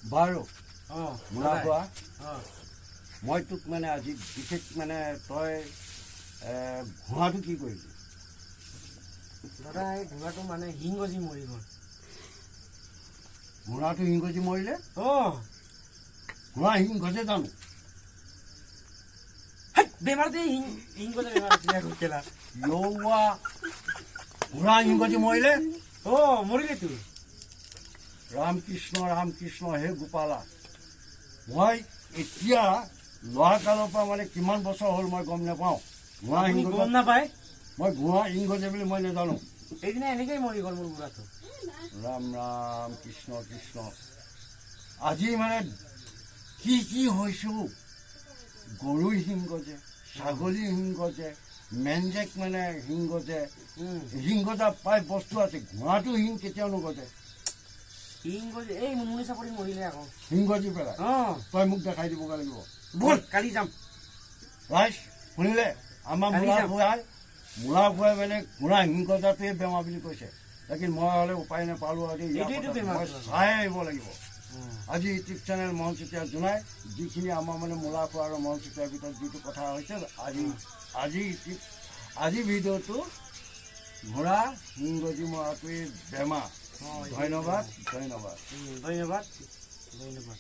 বাৰু। অঁ। মোলা খোৱা। অঁ। মই তোক মানে আজি বিশেষ মানে তই ঘোঁৰাটো কি কৰিলি? দাদা, এই ঘোঁৰাটো মানে শিং গজি মৰি গ'ল। ঘোঁৰাটো শিং গজি মৰিলে? অঁ। ঘোঁৰা শিং গজে জানো? বেমাৰতে শিং শিং গজা বেমাৰ আছিলে আকৌ কেলা। যৌৱা, ঘোঁৰা শিং গজি মৰিলে? অঁ, মৰিলেতো। ৰাম কৃষ্ণ, ৰাম কৃষ্ণ, হে গোপালা। মই এতিয়া ল'ৰা কালৰ পৰা মানে কিমান বছৰ হ'ল মই গম নাপাওঁ, ঘোঁৰা আপুনি শিং গম গজা নাপায়? মই ঘোঁৰা শিং গজে বুলি মই নাজানো। সেইদিনা এনেকেই মৰি গ'ল মোৰ ঘোঁৰাটো। ৰাম ৰাম, কৃষ্ণ কৃষ্ণ। আজি মানে কি কি হৈছোঁ! গৰু শিং গজে, ছাগলী শিং গজে, মেনজেক মানে শিং গজে। শিং গজা প্ৰায় বস্তু আছে, ঘোঁৰাটো শিং কেতিয়াও নগজে। শিং গজি এই মুনমুনি চাপৰি মৰিলে আকৌ। শিং গজি পেলাই? অঁ। তই মোক দেখাই দিবগৈ লাগিব। ব'ল, কালি যাম। ৰাইজ, শুনিলে, আমাৰ কালি মূলা যাম। খুৱাই, মূলা খুৱাই মানে ঘোঁৰা শিং গজাটোৱে বেমাৰ বুলি কৈছে। লেকিন মই হ'লে উপায় নাপালোঁ আৰু ইয়াৰ এইটোৱেতো কথাটো। বেমাৰটো মই আকৌ। চাই আহিব লাগিব। আজি ইউটিউব চেনেল মোহন চুতীয়া জোনাই যিখিনি আমাৰ মানে মূলা খোৱা আৰু মোহন চুতীয়াৰ ভিতৰত যিটো কথা হৈছে আজি ইউটিউব আজি ভিডিঅ'টো ঘোঁৰা শিং গজি মৰাটোৱে বেমাৰ। অঁ। ধন্যবাদ, ধন্যবাদ। ধন্যবাদ, ধন্যবাদ।